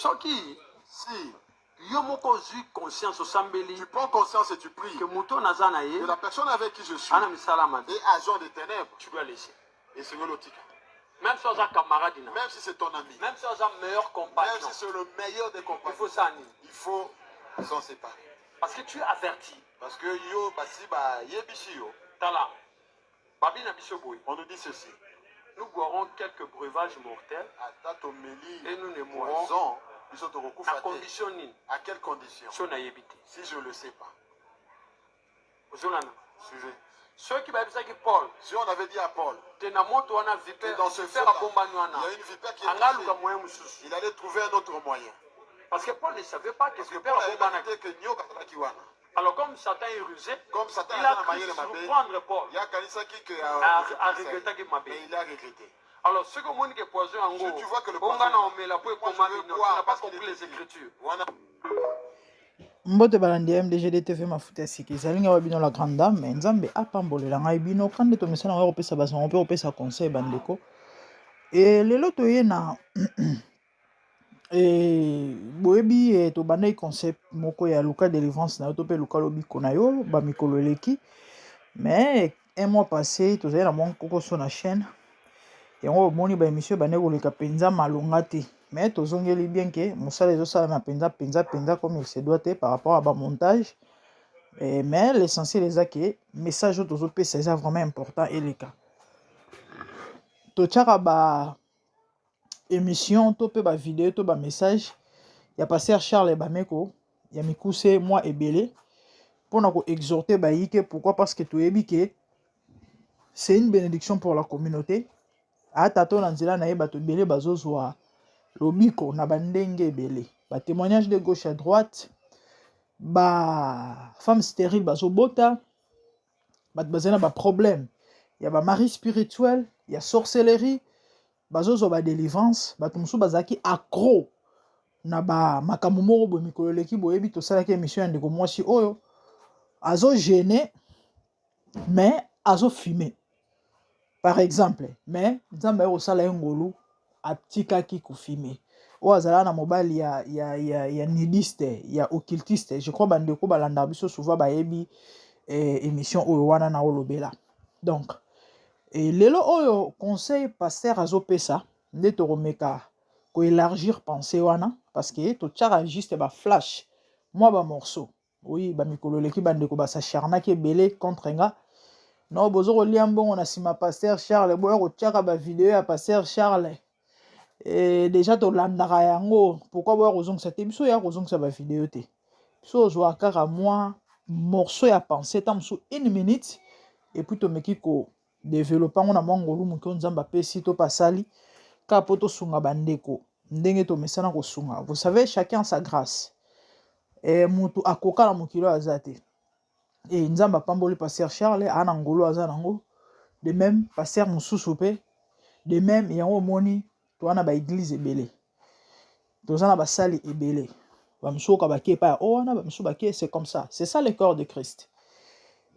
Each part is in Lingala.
Soki Si yo moko ozwi conscience, osambeli tu prends conscience et tu pries que moto naza na ye que la personne avec qui je suis ana misala mabe, est agent des ténèbres, tu dois laisser. Esengeli otika. Même si oza camarade na, Même si c'est ton ami, même si oza meilleur même compagnon, si c'est le meilleur des il compagnons, faut ça nini? Il faut s'en séparer. Parce que tu es averti. Parce que yo basi bayebisi yo. Tala, babi na biso boye: On nous dit ceci: nous boirons quelques breuvages mortels ata tomeli et nous ne mourrons. Poison, biso tokokufa Na te. condition nini? À quelle condition? So nayebi te. Si je ne le sais pas. Ozolanda? Suivez. Soki bayebisaki Paul Si on avait dit à Paul te na moto wana que vipère, dans ce feu vipère abombani il wana, y a une vipère qui est anga aluka cachée, moyen mosusu. Il allait trouver un autre moyen. Parce que Paul ne savait pas que Parce que vipère Paul avait abombanaki. te que nyoka azalaki wana. Alors, comme Satan est rusé, Comme Satan il a aza na cru mayele mabe, surprendre Paul. ye akanisaki que Aregrettaki mabe. Mais il a regretté. Alors, soki omoni ke poison yango, Si tu vois que le onga poison, na omela po moi, ekoma je veux bino, tu boire n'as pas parce qu'il compris est les écrit. Écritures. Wana. Mbote balandi ya MDGD TV, mafuta ya sika ezali ngai wa bino la grande dame. Me Nzambe apambolela ngai bino ka nde tomesana ngai kopesa basango mpe kopesa conseil. Bandeko, e lelo toye na e, boyebi e, tobandaki concept moko ya luka délivrance na yo to mpe luka lobiko na yo bamikolo eleki. Mais un mois passé tozali na mwa nkokoso na chaîne yango. Omoni baémission ebandaki koleka mpenza malonga te, mais tozongeli, bien ke mosala ezosalama mpenza mpenza mpenza comme il se doit te par rapport à bamontage eh, mais l'essentiel eza ke message oyo tozopesa eza vraiment important eleka. Totiaka ba émission to mpe bavideo to bamessage ya pasteur Charles Bameko ya mikuse mwa ebele mpona koexhorter bayike. Pourquoi? Parce que toyebi ke c'est une bénédiction pour la communauté. Ata to na nzela na ye, bato ebele bazozwa lobiko na bandenge ebele, batémoignage de gauche à droite, bafemme stérile bazobota, bato bazali na baproblème ya bamari spirituel, ya sorcellerie, bazozwa badélivrance. Bato mosusu bazalaki accro na bamakambo moko boye. Mikolo eleki, boyebi, tosalaki émission ya ndeko mwasi oyo azojeûner mais azofumer par exemple, mais Nzambe aye kosala ye ngolu, atikaki kofumer. Oyo azalaka na mobali ya nudiste, ya occultiste, je crois bandeko balandaka biso souvent bayebi émission oyo wana na olobela. Donc lelo oyo conseil pasteur azopesa nde tokomeka koélargir pensée wana, parce que totiaka juste baflash, mwa bamorceau. Oui, bamikolo eleki bandeko basacharnaki ebele contre nga: no, bozo kolia mbongo na nsima pasteur Charles, boya kotiaka bavideo ya pasteur Charles e, déjà tolandaka yango, pourquoi boya kozongisa te? Biso ya kozongisa bavideo te, biso ozwaka kaka mwa morceau ya pensée, ta mosusu une minute, et puis tomeki kodévelopper yango na mwa ngolu moke oyo Nzambe apesi to pasali kaka mpo tosunga bandeko ndenge tomesana kosunga. Vous savez, chacun sa grâce e, motu akoka na mokili oyo aza te. E Nzambe apamboli pasteur Charles, aa na ngolu aza nango, de même pasteur mosusu mpe de même. Yango omoni toza na baéglise ebele, toza na basali ebele, bamosusu oka bake epai ya o wana, bamosusu bake, c'est comme ça, c'est ça le corps de Christ.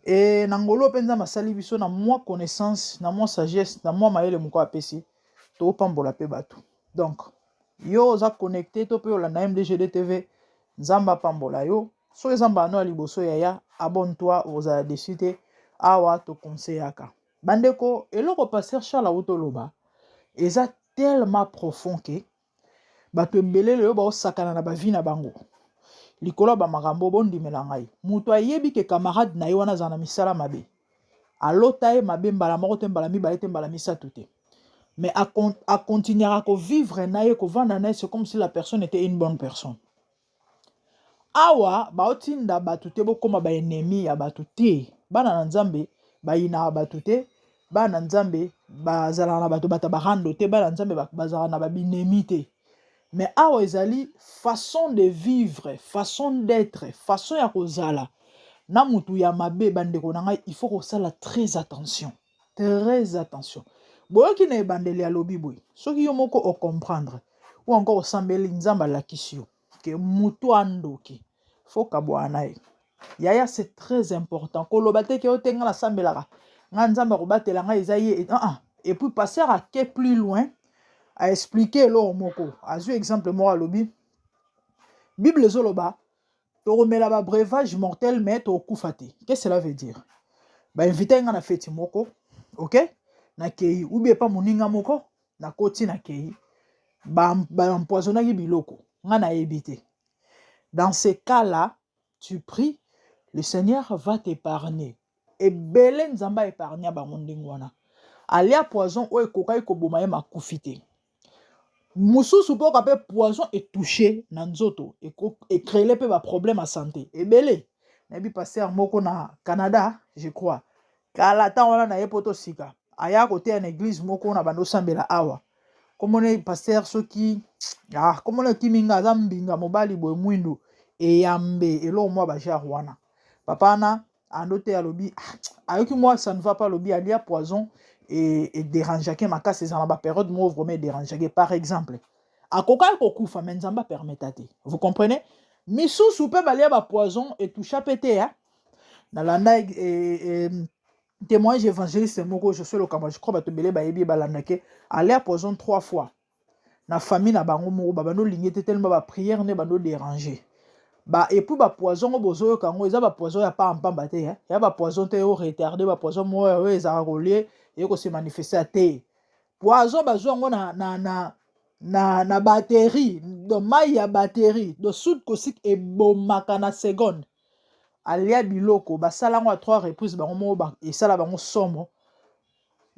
E na ngolu mpe Nzambe asali biso na mwa connaissance, na mwa sagesse, na mwa mayele moko apesi, topambola mpe bato. Donc yo oza connecté to mpe olanda MDGD TV, Nzambe apambola yo. Soki eza mbano ya liboso, yaya, abonne-toi, ozala déçu te. Awa tokonseyaka bandeko. Eloko pasteur Charles awuti oloba eza tellement profond ke bato ebele lelo baosakana na bavie na bango likolo ya bamakambo. Bondimela ngai, moto ayebi ke camarade na ye wana azala na misala mabe, alota ye mabe mbala moko te, mbala mibale te, mbala misato te, mais akontinuaka kovivre na ye, kovanda na ye, c'est comme si la personne était une bonne personne. Awa baotinda bato te bokóma baennemi ya bato te. Bana na Nzambe bayinaka bato te, bana na Nzambe bazalaka na bato bato barando te, bana na Nzambe bazalaka na babinemi te. Mais awa ezali façon de vivre, façon d'être, façon ya kozala na motu ya mabe. Bandeko na ngai, il faut kosala très attention, très attention. Boyoki na ebandeli alobi boye: soki yo moko ocomprendre ou encore osambeli, Nzambe alakisi yo ke motu andoki, faut kabwana na ye. Yaya, c'est très important. Koloba te ke oyo te, ngai nasambelaka, ngai Nzambe akobatela ngai, eza ye. Ah, ah. Et puis pasteur ake plus loin, aexpliquer eloko moko, azwi exemple moko, alobi Bible ezoloba tokomela ba breuvage mortel mais tokokufa te. Qu'est-ce cela veut dire? Ba invite nga na feti moko, ok? Nakei ou bien pa moninga moko, nakoti nakei. Ba ba empoisonnaki biloko, nga nayebi te. Dans ce cas-là, tu pries, le Seigneur va t'épargner. Ebele Nzambe a épargna bango ndenge wana. Alia poison oyo ekokaki koboma ye makufi te. Mosusu mpe oka mpe poison etouche na nzoto ecrele mpe baproblème ya santé ebele. Nayebi pasteur moko na Canada, je crois, kala ntango wana na ye mpo tosika aya koteya na eglise moko na bando osambela awa. Komona pasteur soki ah, komona ekimi nga aza mbinga mobali boye mwindu eyambe eloko mwa bajare wana. Papa wana ando te alobi ah, ayoki mwa ça ne va pas, alobi alia poison e, e dérangeaki makasi. Eza na bapériode moko vraiment edérangeaki. Par exemple akokaki kokufa, mais Nzambe apermeta te. Vous comprenez? Misusu mpe balia bapoison etoucha mpe te ya nalanda e, e, témoignage évangéliste moko Josué Lokamba, je crois bato ebele bayebi ye, balandake. Alia poison trois fois na famille na bango moko, babandi olingi te tellement baprière nde bando déranger ba. Et puis bapoison ngo bozoyoka yango eza bapoison ya pampamba te, eh? Ya bapoison te oyo retarde, bapoison moko oyo ezalaka kolie eye kose manifeste te. Poison bazwa yango na batterie, donc mai ya batterie, donc soude caustique ebomaka na seconde. Alia biloko basala yango ya trois reprises, bango moko esala bango somo.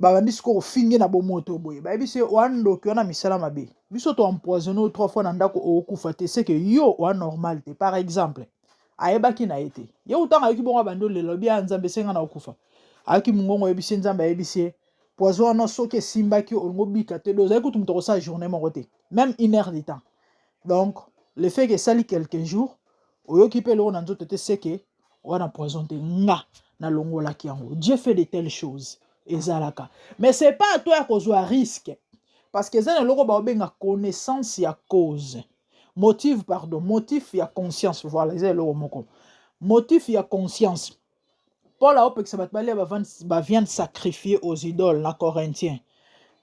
Babandi sikoyo kofinge na bomoto boye, bayebi se oa ndoki wana, misala mabe. Biso to empoisonne yo trois fois na ndako, okokufa te, c'est que yo oa normal te. Par exemple ayebaki na ye te, ye utanga ayoki bongo, abandi olela, alobi ya Nzambe esenga na kokufa. Ayoki mongongo oyebisi ye, Nzambe ayebisi ye poison wana soki esimbaki olingo obika te, do ozali kutu moto akosala journée moko te, même une heure de temps. Donc le fait que esali quelques jours oyoki mpe eloko na nzoto te, seke wana poison te, nga nalongolaki yango. Dieu fait de telles choses, ezalaka, mais c'est pas à toi ya kozwa risque, parce que eza na eloko baobenga connaissance ya cause, motive, pardon, motif ya conscience. Voilà, eza eloko moko, motif ya conscience. Paul aopekisa bato balia baviande sacrifiée aux idoles na Corinthien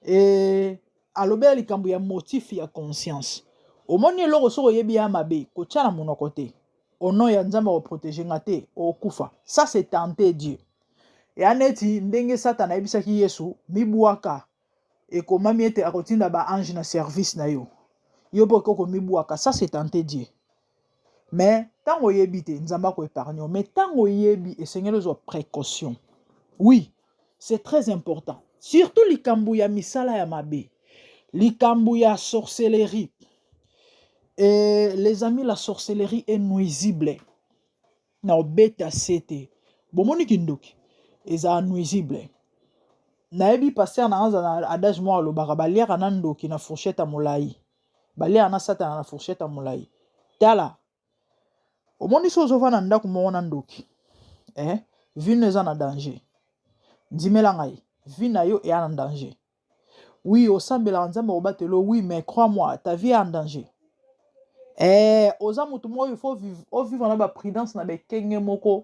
e alobela likambo ya motif ya conscience. Omoni eloko soki oyebi ya mabe, kotia na monoko te au nom ya Nzambe akoprotege nga te, okufa. Ça, c'est tenter Dieu. Ya neti ndenge Satana ayebisaki Yesu: mibwaka, ekomami ete akotinda baange na service na yo, yo mpo okoki komibwaka. Ça, c'est tenter Dieu. Mais ntango oyebi te, Nzambe akoépargne yo. Mais ntango oyebi, esengeli ozwa précaution. Oui, c'est très important, surtout likambo ya misala ya mabe, likambo ya sorcellerie. Et les amis, la sorcellerie est nuisible. Na obeta se te, bomoni kindoki ezala nuisible. Nayebi pasteur na aza na adage moko alobaka: baliaka na ndoki na fourchette ya molai, baliaka na Satana na fourchette ya molai. Tala, omoni so ozovanda ndako moko na ndoki, eh? Vie no eza na danger. Ndimela ngai, vie na yo eya na danger. Oui, osambelaka Nzambe kobatela, oui, mais crois-moi, ta vie est en danger. Eh, oza motu moko, il faut ovivre na baprudence na bekenge moko.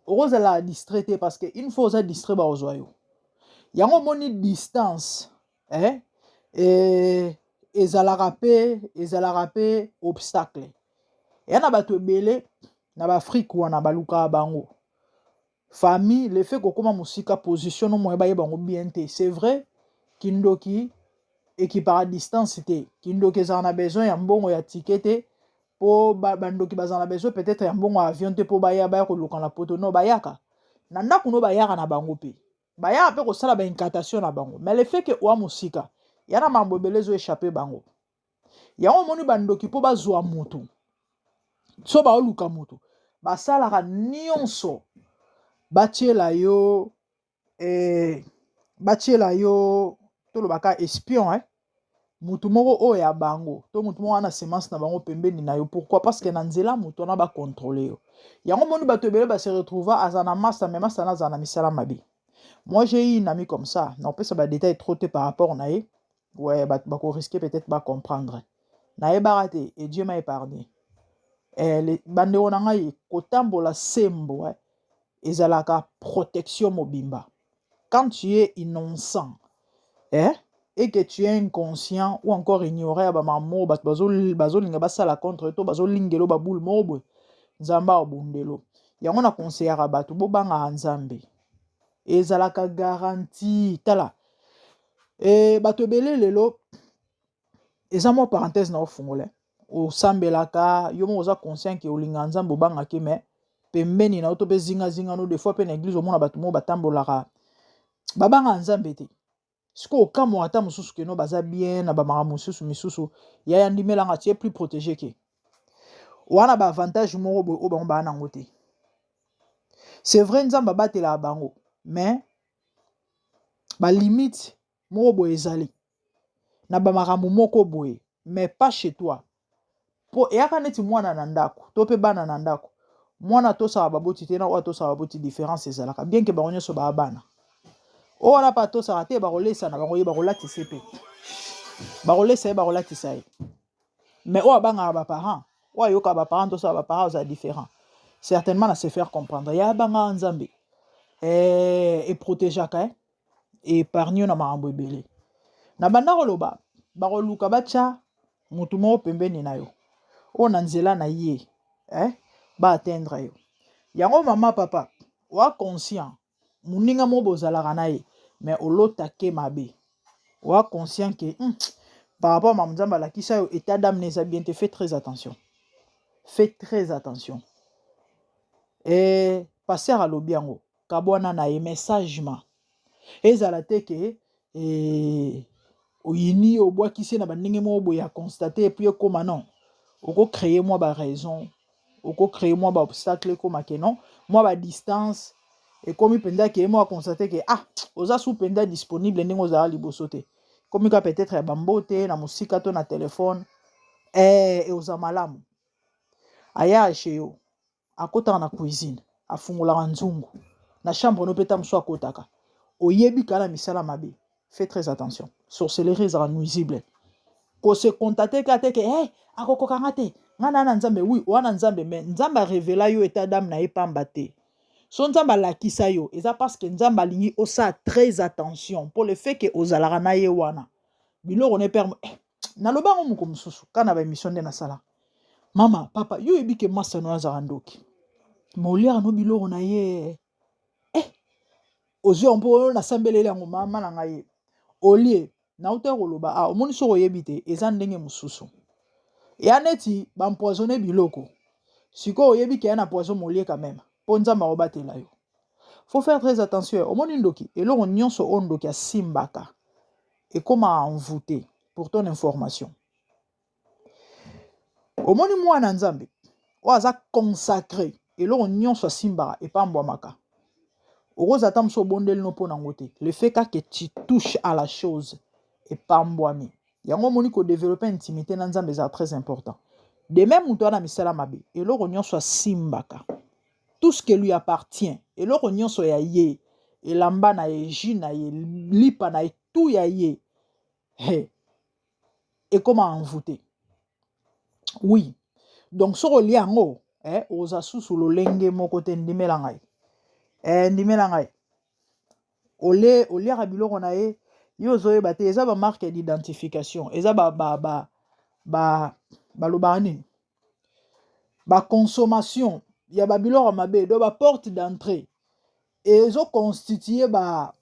Okozala distrait te, parce que une fois oza distrait, bakozwa yo. Yango omoni distance, eh? Eh, ezalaka mpe obstacle. Eya na bato ebele na baAfrike wana balukaka bango famille, le fait kokóma mosika, position no moye bayeba yango bien te. C'est vrai, kindoki ekipaka distance te. Kindoki ezala na besoin ya mbongo ya ticket te, mpo bandoki bazala na besoin peut-être ya mbongo ya avion te mpo baya koluka na poto. No bayaka na ndako, no bayaka na bango mpe bayaka mpe kosala baincantation na bango. Mais le fait que oa mosika, ya na mambo ebele ezoéchappe bango. Yango omoni bandoki mpo bazwa motu, so baoluka motu, basalaka nyonso batiela yo, batiela yo, tolobaka espion, eh? Mutu moko oyo ya bango to mutu moko wana semence na bango pembeni na yo. Pourquoi? Parce que na nzela motu wana bacontrôle yo. Yango moni bato ebele base retrouva aza na masta, mais masta na azala na misala mabe. Moi, j'ai eu une amie comme ça. Naopesa badétail trop te par rapport na ye. Ouais, bato bakorisque peut-être bacomprendre. Nayebaka te et Dieu m'a épargné. Eh, bandeko na ngai, kotambola sembo, eh, ezalaka protection mobimba quand tu es innocent, eh? Et que tu es inconscient ou encore ignoré ya bamakambo moko bato bazolinga basala contre to bazolingela baboule moko boye, Nzambe abundelo yango. Na conseillaka bato, bobangaka Nzambe, ezalaka garantie. Tala e, bato ebele lelo, eza mwa parenthèse na ofungola. Osambelaka, yo moko oza conscient ke olingaka Nzambe, obangaki, mais pembeni na yo to mpe zingazinga no, des fois mpe na église, omona bato moko batambolaka, babangaka Nzambe te. Sikoyo okamwa ata mosusu keno baza bien na bamakambo mosusu misusu. Yaya, ndimelanga, tu es plus protégé ke wana. Baavantage moko boye oyo bango baa nango te. C'est vrai, Nzambe abatelaka bango, mais balimite moko boye ezali na bamakambo moko boye, mais pas chez toi. Mpo eyaka neti mwana na ndako to mpe bana na ndako. Mwana atosaka baboti te na oyo atosaka baboti, différence ezalaka, bien ke bango nyonso baa bana. Oyo wana mpe atosaka te, bakolesa na bango ye, bakolatisa ye mpe, bakolesa ye, bakolatisa ye. Mais oyo abangaka baparent, oyo ayokaka baparent, tosala baparent, ozala différent certainement na se faire comprendre. Ya abangaka Nzambe, eprotégeaka, épargne na makambo ebele. Na banda koloba, bakoluka batya motu moko pembeni na yo oyo na nzela na ye baatteindre yo. Yango mama, papa, oa conscient, moninga moko bozalaka na ye, mais olotake mabe, oa conscient ke par rapport ma Nzambe alakisa yo, état d'âme na eza bien te. Fais très attention, fais très attention. E pasteur alobi yango, kabwana na ye messagement. Ezala te ke oyini, obwakisi na bandenge moko boye ya constate et puis ekóma non, okocréer mwa baraison, okocréer mwa baobstacle, ekóma ke non, mwa badistance ekomi mpenza ke ye moko aconstate ke ah, oza su mpenza disponible ndenge ozala liboso te. Komi ka peut-être ya bambote na mosika to na telefone, oza malamu. Aya chez yo, akotaka na cuisine, afungolaka nzungu na chambre no mpe ta mosu akotaka, oyebi kala misala mabe. Fais très attention, sorcellerie ezala nuisible. Kose contenter ka te ke hey, akokokanga te, nga na na Nzambe. Oui, wana Nzambe, mais Nzambe arévéla yo état d'âme na ye pamba te. So Nzambe alakisa yo, eza parce que Nzambe alingi osala très attention. Mpo le fait ke ozalaka na ye wana, biloko ne pere eh, naloba yango moko mosusu kaka na baémission nde nasala. Mama, papa, yo oyebi ke masano azalaka ndoki, ma oliaka no biloko na ye eh, ozwi yango mpo oyo nasambeleli yango. Mama na ngai, olie nauta koloba, ah, omoni, soki oyebi te, eza ndenge mosusu ya neti baempoisonne biloko. Sikoyo oyebi ke ya na poison, molie quand même, mpo Nzambe akobatela yo. Faut faire très attention. Omoni ndoki, eloko nyonso oyo ndoki asimbaka ekóma envoûté. Pour ton information, omoni mwana Nzambe oyo aza consacré, eloko nyonso asimbaka epambwamaka. Okozala ata mosu obondeli no mpo nango te, le fait kaka tu touches à la chose, epambwami. Yango omoni, kodévelopper intimité na Nzambe ezala très important. De même, moto wana misala mabe, eloko nyonso asimbaka, tout ce que lui appartient, eloko nyonso ya ye, elamba na ye, jus na ye, lipa na ye, tout ya ye, hey, ekóma envoûté. Oui, donc soki olia yango, oza susu lolenge moko te. Ndimela ngai, ndimela ngai, ole oliaka biloko na ye, yo ozoyeba te. Eza bamarque d'identification, eza ba balobaka nini, baconsommation ya babiloko ya mabe. Donc baporte d'entrée ezoconstitue ba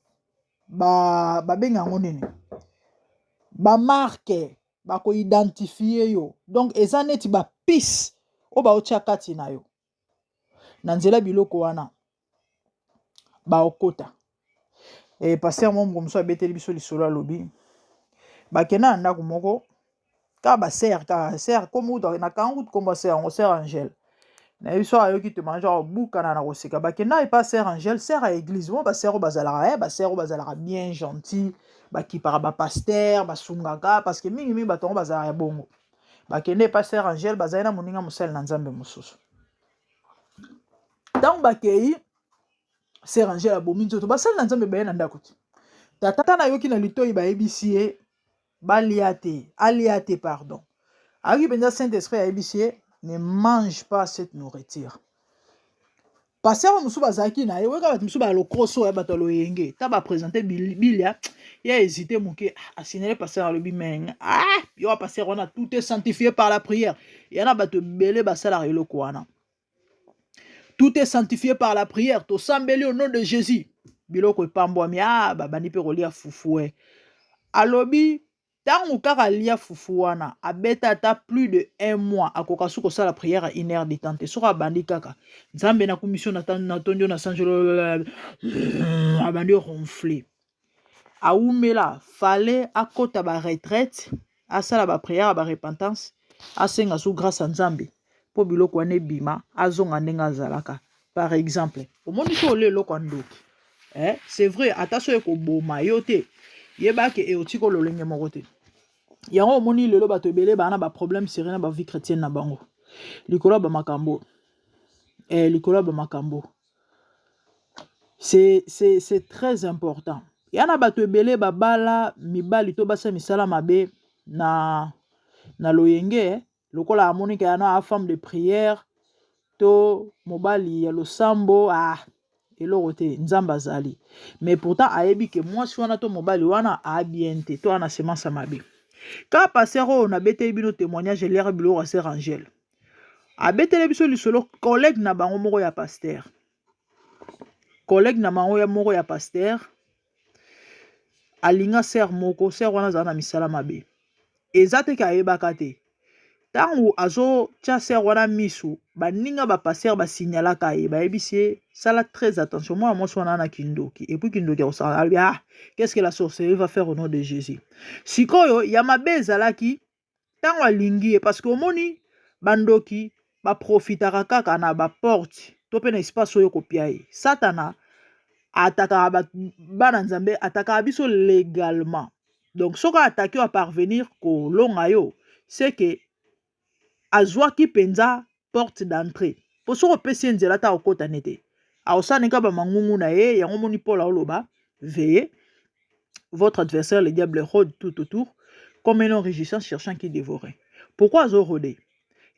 babenga yango nini, bamarque bakoidentifie yo. Donc eza neti bapuce oyo baotia kati na yo na nzela biloko wana baokota. E pasteur moko mosusu abeteli biso lisolo, alobi bakenda na ndako moko kaka basœur, kaka sœur komo na kango kutu kombo sœur yango, sœur Angèle. Nayebi so ayoki témoignage, akobukana na koseka. Bakenda epa sœur Angèle, sœur ya église mo. Basœur oyo bazalaka, basœur oyo bazalaka bien gentil, bakipaka bapasteur, basungaka, parce que mingimingi bato yango bazalaka ya bongo. Bakende epa sœur Angèle, bazali na moninga mosali na Nzambe mosusu. Ntango bakei, sœur Angèle abomi nzoto, basali na Nzambe baye na ndako te. Tata nayoki na litoi, bayebisi ye balia te, alia te, pardon. Ayoki mpenza Saint Esprit ayebisi ye: "Ne mange pas cette nourriture." Pasteur mosusu bazalaki na ye, oyeka bato mosusu balokroso ya bato ya loyenge, ta bapresente bilia ya hésité moke, asignale pasteur, alobi meng ah yo pasteur wana, tout est sanctifié par la prière. Ya na bato ebele basalaka eloko wana, tout est sanctifié par la prière, tosambeli au nom de Jésus, biloko epambwami. Ah, babandi mpe kolia fufu. E alobi ntango kaka alia fufu wana, abeta ata plus de un mois, akoka su kosala prière ya une heure de temps te. Soki abandi kaka "Nzambe, nakumisi yo, natondi yo na sanjolo", abandi ronfle, awumela. Fale akɔta baretraite, asala baprière ya barepentance, asenga su grâce ya Nzambe mpo biloko wana ebima, azonga ndenge azalaka. Par exemple, omoni so olia eloko ya ndoki, eh? C'est vrai, ata so ekoboma yo te, yeba ke eotika lolenge moko te. Yango omoni lelo bato ebele baa na baproblème sérieux na bavie chrétienne na bango likolo ya bamakambo, likolo ya bamakambo. C'est très important. Ya na bato ebele babala mibali to basala misala mabe na loyenge, lokola amoni ke yana a femme de prière to mobali ya losambo, ah, eloko te, Nzambe azali. Mais pourtant ayebi ke mwasi wana to mobali wana abien te to ana semence ya mabe. Kaka pasteur oyo nabeteli bino témoignage, eliaka biloko ya sœur Angele, abeteli biso lisolo, collègue na bango moko ya pasteur, collègue na bango ya moko ya pasteur alinga sœur moko. Sœur wana azala na misala mabe, eza te ke ayebaka te. Ntango azotia sœur wana misu, baninga bapasteur basignalaka ye, bayebisi ye: "Sala très attention, mwana mwasi wana na kindoki." Et puis kindoki akosala, alobi: "Ah, qu'est-ce que la sorcellerie va faire au nom de Jésus?" Sikoyo ya mabe ezalaki ntango alingi ye, parce que omoni bandoki baprofitaka kaka na baporte to mpe na espace oyo kopia ye. Satana atakaka bana Nzambe, atakaka biso légalement. Donc soki ataki oyo aparvenir kolonga yo, c'est que azwaki mpenza porte d'entrée, mpo soki opesi ye nzela, ata akokota ne te, akosala nika bamangungu na ye. Yango moni Paul aoloba: "Veillez, votre adversaire le diable rôde tout autour comme un lion rugissant, cherchant qui dévorer." Pourquoi azorôder?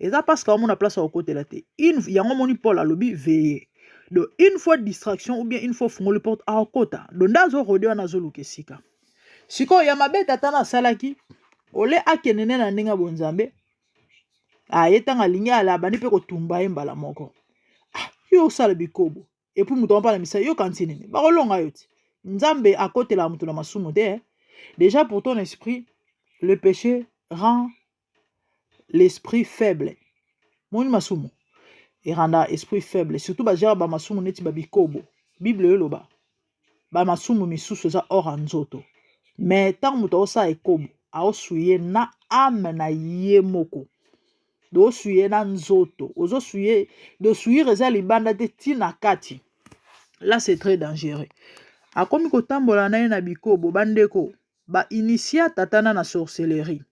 Eza parce que amona place akokotela te. Yango moni Paul alobi: "Veillez." Donc une fois distraction ou bien une fois ofungoli porte, akokota. Donc nde azorôder wana, azoluka esika. Sikoyo ya mabe tata na asalaki, ole akende nde na ndenge ya bonzambe, aye ntango alingi ala, abandi mpe kotumba ye mbala moko. Ah, yo osala bikobo, et puis moto mpa na misala yo kanti nini, bakolonga yo ti. Nzambe akotelaka moto na masumu te, eh. Déjà pour ton esprit, le péché rend l'esprit faible. Moni masumu eranda esprit faible, surtout bagere bamasumu neti babikobo. Bible eloba bamasumu misusu eza or ya nzoto, mais ntango moto aosala ekobo, aosuye na âme na ye moko, osuye na nzoto, ozosuye de souillure eza libanda te, ntina kati. Là c'est très dangereux. Akomi kotambola na ye na bikobo. Bandeko bainitia tata na sorcellerie.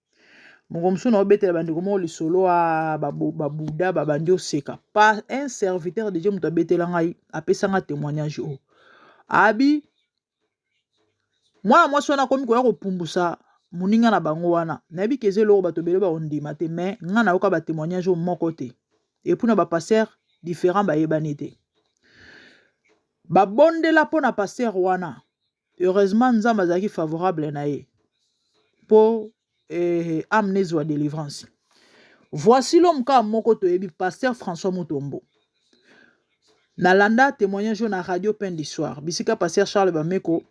Moko mosusu na obetela bandeko moko lisolo ya babuda, babandi oseka. Pa un serviteur de Dieu, moto abetela ngai, apesanga témoignage oyo, abi mwana mwasi wana akomi koya kopumbusa moninga na bango wana. Nayebi ke eza eloko bato ebele bakondima te, mais ngai nayoka batémoignage oyo moko te, et puis na bapasteur différent bayebani te. Babondela mpo na pasteur wana. Heureusement Nzambe azalaki favorable na ye mpo âme nezwa délivrance. Voici l'homme kaka moko toyebi, pasteur François Mutombo. Nalanda témoignage oyo na radio Pain du Soir, bisika pasteur Charles Bameko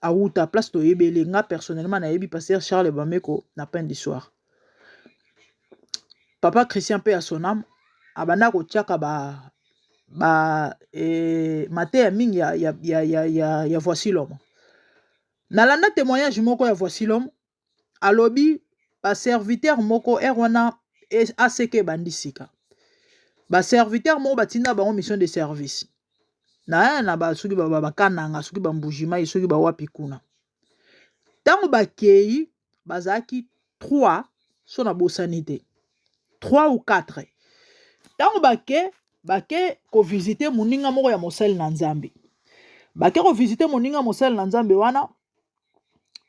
awuta, place toyebeli. Nga personnellement nayebi pasteur Charles Bameko na Pain du Soir. Papa Christian mpe ya sonam abanda kotiaka ba mateya mingi ya Voici l'homme. Nalanda témoignage moko ya Voici l'homme, alobi baserviteur moko ere wana aseke ebandi sika, baserviteur moko batinda bango mission de service na soki bakananga, soki bambujimai, soki bawapi kuna. Ntango bakei, bazalaki 3, so nabosani te, 3 ou 4. Ntango bake kovisite moninga moko ya mosali na Nzambe, bake kovisite moninga mosali na Nzambe wana,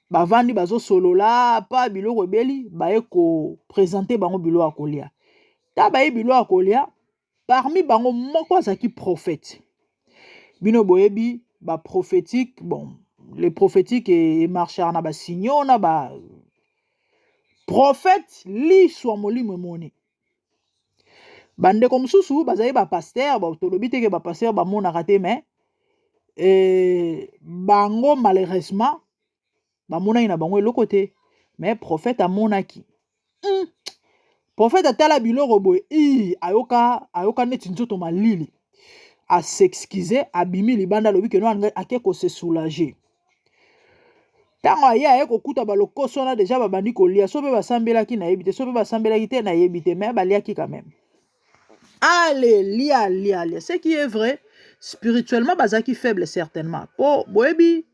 bavandi, bazosolola pa biloko ebeli, baye koprésenter bango biloko ya kolia. Ta baye biloko ya kolia. Parmi bango moko azalaki prophète. Bino boyebi ba prophétique, bon, les prophétiques emarchaka na ba signaux na ba prophète. Liso ya molimo emoni. Bandeko mosusu bazali ba pasteur, tolobi te ke ba pasteur bamonaka te, mais bango malheureusement bamonaki na bango eloko te, mais prophète amonaki. Prophète atala biloko boye, i ayoka, ayoka neti nzoto malili, as'excuse, abimi libanda, alobi ke no, ake kose soulager. Ntango aye kokuta balokoso wana déjà babandi kolia. So mpe basambelaki, nayebi te. So mpe basambelaki te, nayebi te, mais baliaki quand même. Ale lia, lia, lia. Ce qui est vrai, spirituellement bazalaki faible certainement, mpo boyebi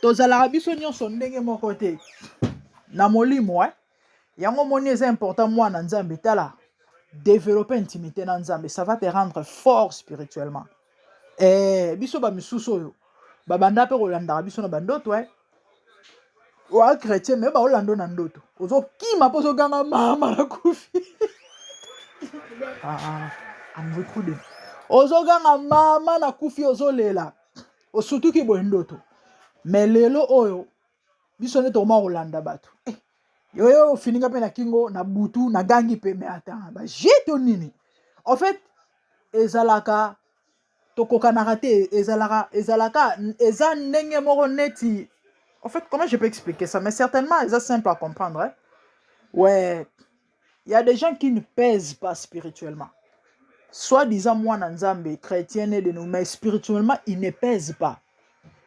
tozalaka biso nyonso ndenge moko te na molimo, eh? Yango moni eza important, mwana Nzambe, tala, développer intimité na Nzambe, ça va te rendre fort spirituellement. Biso bamisusu oyo babanda mpe kolandaka biso na bandoto, oa chrétien, mais baolanda na ndoto, ozokima mpo ozoganga: "Mama, nakufi." Ah, amvikude, ozoganga: "Mama, nakufi", ozolela, osutuki boye ndoto. Mais lelo oyo biso nde tokoma kolanda bato, yoyo ofininga mpe na kingo na butu, nagangi mpe, mais ata baje to nini. En fait ezalaka tokokanaka te, ezalaka eza ndenge moko neti, en fait, comment je peux expliquer ça? Mais certainement eza simple à comprendre, hein? Ouais, il y a des gens qui ne pèsent pas spirituellement, soi-disant mwana Nzambe, chrétien né de nous, mais spirituellement il ne pèse pas.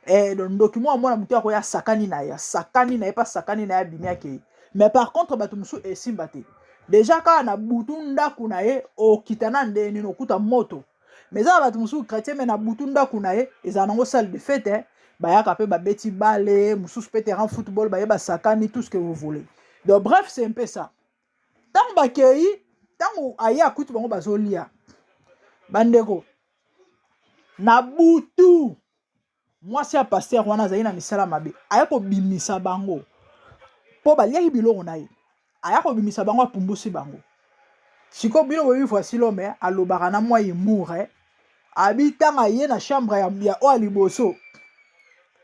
Donc ndoki mwa mwana motu akoya, asakani na ye, asakani na ye mpe asakani na ye, abimi, akei. Mais par contre bato mosusu esimba te. Déjà kaka na butu, ndako na ye okita na ndenge nini, okuta moto. Mais eza na bato mosusu chrétien, mais na butu ndako na ye ezala nango salle de fête, eh? Bayaka mpe babeti bale mosusu mpe terrain football, baye basakani, tout ce que vous voulez. Donc bref, c'est un peu ça. Ntango bakei, ntango aye akuti bango bazolia, bandeko, na butu mwasi ya pasteur wana azali na misala mabe, aya kobimisa bango mpo baliaki biloko na ye. Aya kobimisa bango, apumbusi bango. Sikoyo bino boyebi, Voici l'homme alobaka na mwa humour, eh? Abi ntango aye na chambre ya oyo ya liboso,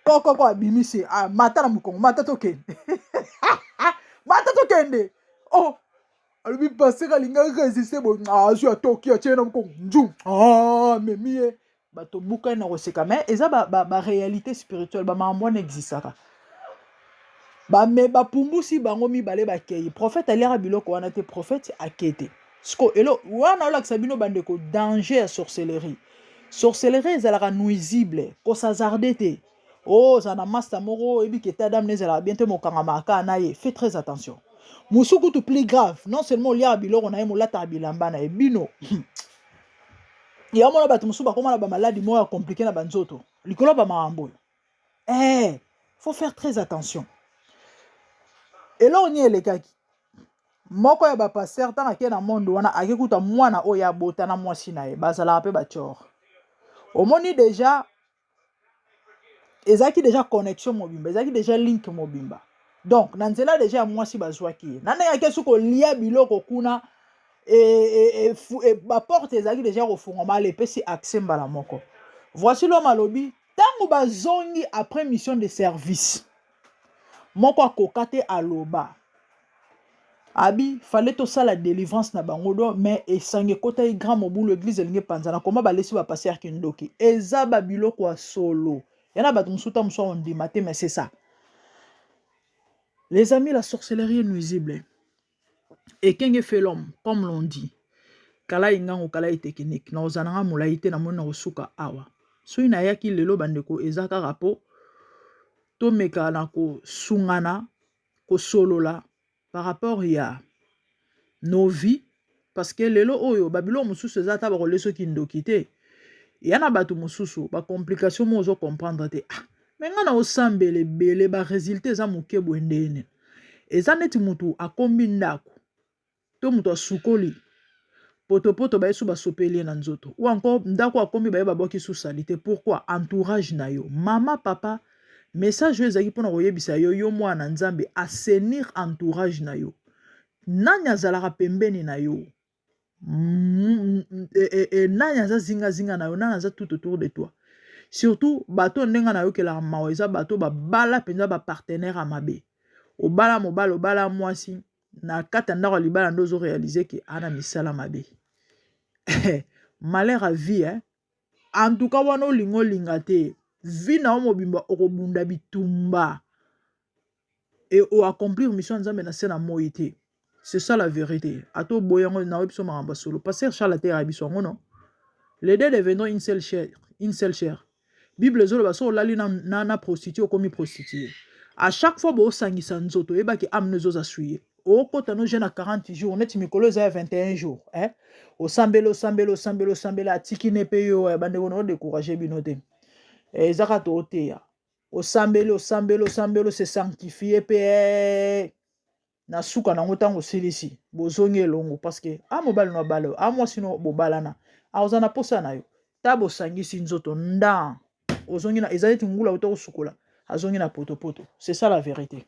kokoko abimisi: "Ah, mata na mokongo, mata tokende, mata tokende." Oh, alobi pasteur alingaki résister boye, azwi, atoki, atie na mokongo, nju amemi ye. Bato bukani na koseka, mais eza baréalité ba spirituelle, bamakambo wana existaka. Bame bapumbusi bango mibale, bakei. Prophète aliaka biloko wana te, prophète ake te. Siko elo wana olakisa bino bandeko danger ya sorcellerie. Sorcellerie ezalaka nuisible, kos'hasarder te. Oza na master moko oyebi ke état d'âme ezalaka bien te, mokangama kaka na ye, fais très attention. Mosusu kutu plus grave, non seulement oliaka biloko na ye, molataka bilamba na ye. Bino ya mona bato mosusu bakóma na bamaladi moko ya compliqué na banzoto likolo ya bamakambo oyo. Faut faire très attention. Eloko nini elekaki? Moko ya bapasteur, ntango ake na monde wana, ake kuta mwana oyo abota na mwasi na ye, bazalaka mpe batiore. Omoni déjà ezalaki déjà connexion mobimba, ezalaki déjà link mobimba. Donc na nzela déjà ya mwasi bazwaki ye na ndenge ake soki kolia biloko kuna, baporte ezalaki déjà kofungwama, ala epesi accès mbala moko. Voici l'homme alobi, ntango bazongi après mission de service, moko akoka te, aloba abi fallait tosala délivrance na bango do, mais esangi ekotaki grand mobulu, église elingi epanzana. Koma balesi bapasteur kindoki. Eza babiloko ya solo ya na bato mosusu ta mosusu ondima te, mais c'est ça, les amis, la sorcellerie est nuisible. Ekenge fait l'homme, comme l'on dit. Kala ingango, kala technique na kozala nanga molai te. Namoni na kosuka awa. Soki nayaki lelo, bandeko, eza kaka mpo tomeka na kosungana, kosolola par rapport ya nos vies, parce que lelo oyo babiloko mosusu eza ata bakolia soki ndoki te, ya na bato mosusu bacomplication mo ozocomprendre te. Ah, mais ngai na osambela ebele, baresultat eza moke boye ndene. Eza neti motu akombi ndako to moto asukoli potopoto, baye so basopeli ye na nzoto, ou encore ndako akomi, baye babwaki susali te. Pourquoi? Entourage na yo, mama, papa. Message oyo ezalaki mpona koyebisa yo, yo mwana Nzambe, assainir entourage na yo. Nani azalaka pembeni na yo? Nani aza zingazinga na yo, nani aza tout autour de toi. Surtout bato ndenge nayokelaka mawa eza bato babala mpenza bapartenaire ya mabe. Obala mobali, obala mwasi, na kati ya ndako ya libala nde ozorealize ke ana misala mabe. Malheur à vie, eh? En tout cas wana olinga olinga te, vie na yo mobimba okobunda bitumba et oaccomplir mission ya Nzambe na se na moi te. C'est ça la vérité. Ata oboyi yango, nayebi biso makambo ya solo. Pasteur Charles ateyaka biso yango, non? Les deux deviendront une seule chair, une seule chair. Bible ezoloba so olali na prostituée, okomi prostituée. À chaque fois bosangisa nzoto, oyebaki âme no ezoza suye. Okota no jeûne na 40 jours, neti mikolo eza ya 21 jours, eh? Osambeli, osambeli, osambeli, osambeli, atiki ne mpe yo, eh, bandeko na odécourage bino te. Eza kaka tooteya. Osambeli, osambeli, osambeli, ose sanctifie mpe, eh, na suka nango ntango osilisi bozongi elongo, parce que a mobali no abala yo, a mwasi no bobalana, aoza na posa na yo. Ta bosangisi nzoto nda ozongi na eza neti ngula uta kosukola, azongi na potopoto. C'est ça la vérité.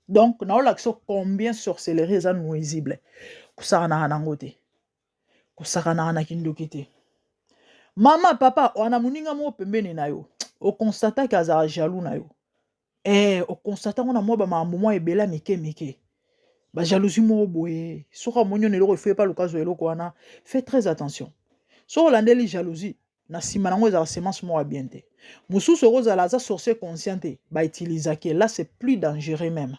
Donc naolakisa combien sorcellerie eza nuisible. Kosakanaka nango te, kosakanaka na kindoki te. Mama, papa, wana moninga moko pembeni na yo, oconstataki azala jaloux na yo, oconstater yango na mwa bamakambo mwa ebele ya mike mike, bajalousie moko boye. Soki amoni yo na eloko, efo epa luka azwa eloko wana. Fais très attention. Soki olandeli jalousie, na nsima nango ezala semence moko ya bien te. Mosusu okozala aza sorcier conscient te, bautilisaki. Là, c'est plus dangereux même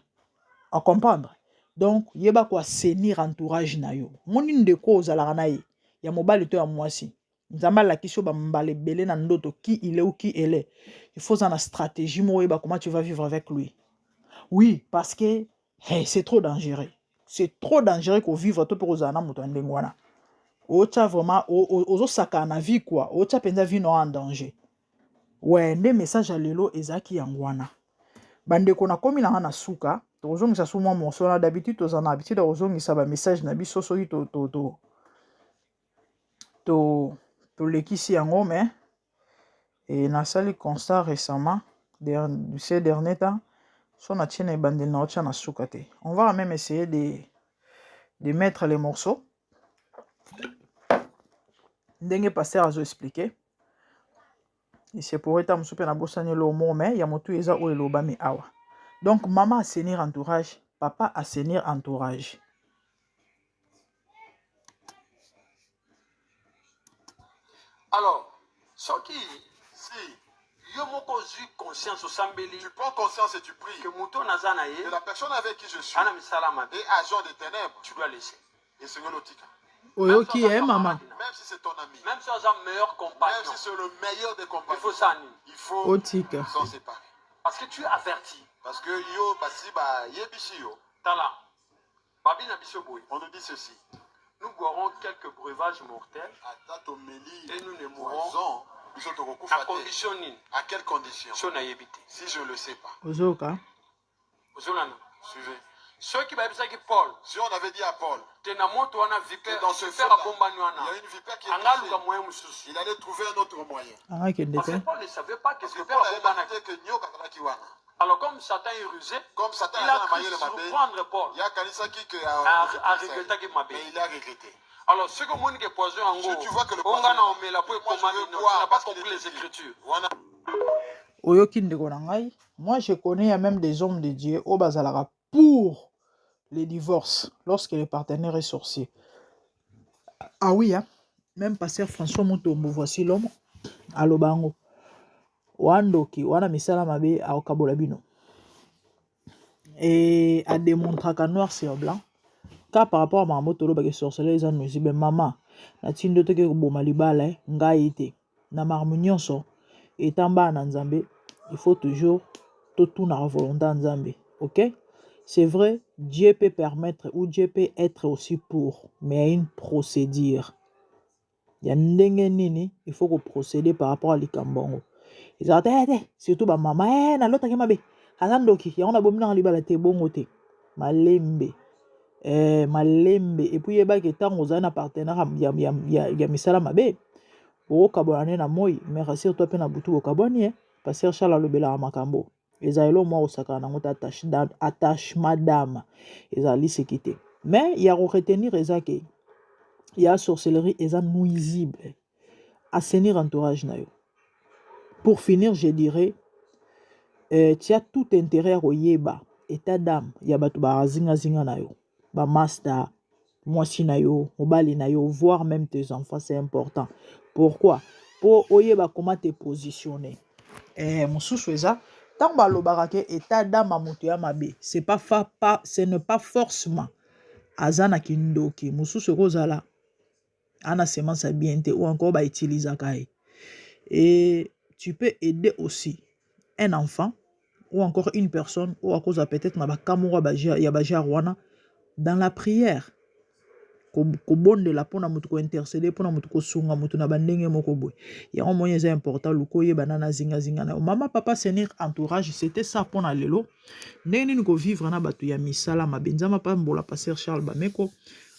à comprendre. Donc yeba koassainir entourage na yo. Moni ndeko ozalaka na ye ya mobali to ya mwasi, Nzambe alakisi yo bambala ebele na ndoto qui il est ou qui elle est. Il faut oza na stratégie moko, oyeba comment tu vas vivre avec lui. Oui, parce que, hey, c'est trop dangereux, c'est trop dangereux kovivre to mpe kozala na moto ya ndenge wana. Otya vraiment, ozosakana na vie quoi, otya mpenza vie no en danger. We nde message ya lelo ezalaki yango wana, bandeko. Nakomi nanga na suka. Tokozongisa su mwa morceau wana. D'habitude toza na habitude ya kozongisa bamessage na biso soki to tolekisi yango, mais e nasali constat récemment, ces derniers temps, so natie na ebandeli, na otya na suka te. On va même essayer de mettre les morceaux ndenge pasteur azo expliquer. C'est pour eta mosusu mpe nabosani eloko moko, mais ya motu eza oyo elobami awa. Donc mama, assainir entourage; papa, assainir entourage. Alors soki Si yo moko ozwi conscience, osambeli, tu prends conscience et tu pries ke moto naza na ye que la personne avec qui je suis ana misala mabe, est agent des ténèbres, tu dois laisser. Esengeli otika. Oyoki ye, mama? Même si c'est ton ami, même si aza meilleur même compagnon, si c'est le meilleur des il compagnons, faut ça nini? Il faut Otika. s'en séparer. Parce que tu es averti. Parce que yo basi bayebisi yo. Tala babi na biso boye: On nous dit ceci: nous boirons quelques breuvages mortels ata tomeli et nous ne mourrons poison, biso tokokufa na te. Condition nini? À quelle condition? So nayebi te. Si je ne le sais pas. Ozoyoka? Ozolanda? Suivez. Soki bayebisaki Paul Si on avait dit à Paul te na moto wana que vipère, dans ce vipère feu, abombani il y a wana, une vipère qui est anga aluka cachée, moyen mosusu. Il allait trouver un autre moyen. Angakende Parce te. que Paul ne savait pas que Parce que vipère Paul avait abombanaki. te que nyoka azalaki wana. Alors comme Satan est rusé, Comme Satan il a aza na cru mayele mabe, surprendre Paul. ye akanisaki que Aregretaki mabe. Mais il a regretté. Alors soki omoni ke poison yango Si tu vois que le onga poison na omela po moi je ekomami, veux non, tu boire n'as pas parce qu'il compris est les écrit. Écritures. Wana Oyoki, ndeko na ngai? Moi, je connais ya même des hommes de Dieu oyo bazalaka pour le divorce lorsque le partenaire est sorcier. Ah oui, hein? Même pasteur François Mutombo, voici l'homme, aloba yango. Wandoki wana misala mabe, akokabola bino e adémontraka noir sur blanc ka par rapport à makambo tolobaki. Sorcellerie eza nuisible. Mama, natindi yo toke koboma libala, ngai te. Na makambo nyonso etambaa na Nzambe, il faut toujours totunaka volonté ya Nzambe. Ok, c'est vrai, Dieu peut permettre ou Dieu peut être aussi pour, mais il y a une procédure ya ndenge nini il faut koprocéder par rapport à likambo yango. Ezala te te, surtout bamama, nalotaki mabe, aza ndoki, yango nabomi nanga libala te. Bongo te, malembe, malembe. Et puis yebaki, ntango ozali na partenaire ya misala mabe, okokabwana nde na moi, mais rassure toi mpe na butu bokabwani. Pasteur Charles alobelaka makambo ezali eloko moko kosakana nango te. Attachement d'âme ezali seki te, mais ya koretenir eza ke Ya sorcellerie eza nuisible. Assainir entourage na yo. Pour finir, je dirais, tu as tout intérêt ya koyeba état d'âme ya bato bazingazinga na yo, bamaster, mwasi na yo, mobali na yo, voire même tes enfants. C'est important. Pourquoi? Po oyeba comment te positionner. Mosusu eza ntango balobaka ke état d'âme ya moto ya mabe, c'est pas fa, pas, ce n'est pas forcément aza na kindoki. Mosusu ekozala ana semence ya bien te ou encore bautilisaka ye. Et tu peux aider aussi un enfant ou encore une personne oyo akozala peut-être na baka moko ya bagenre wana dans la prière, kobondela mpona motu, kointercéder mpona motu, kosunga motu na bandenge moko boye. Yango moyen eza important, luka oyeba na zingazinga na yo, mama, papa, assainir entourage. C'était ça mpona lelo, ndenge nini kovivre na bato ya misala mabe. Nzambe apambola pasteur Charles Bameko,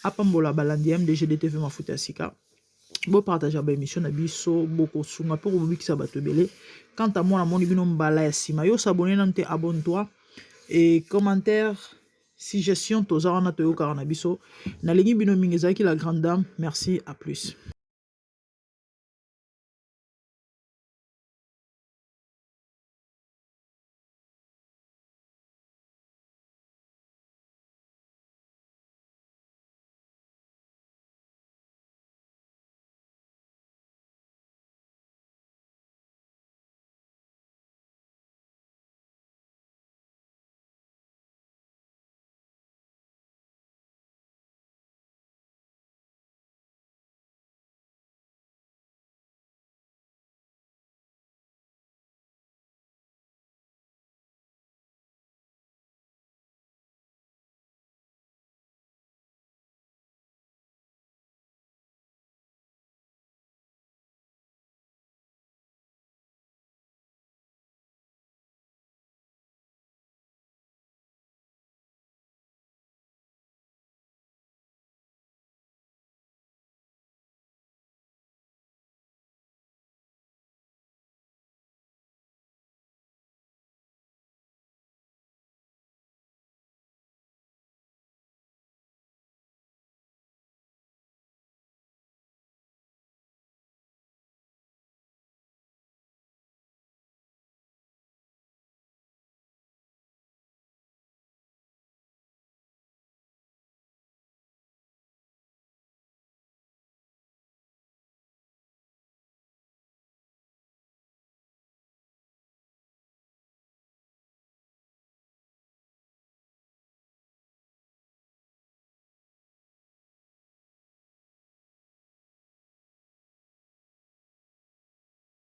apambola balandi ya MDG DTV Mafuta ya Sika. Bopartage baémission na biso, bokosunga mpe kobikisa bato ebele. Quant à moi, namoni bino mbala ya nsima. Yo s'abonner nanu te, abonne-toi et commentaire, suggestion, toza wana, toyokaka na biso. Nalingi bino mingi. Ezalaki la grande dame. Merci, à plus.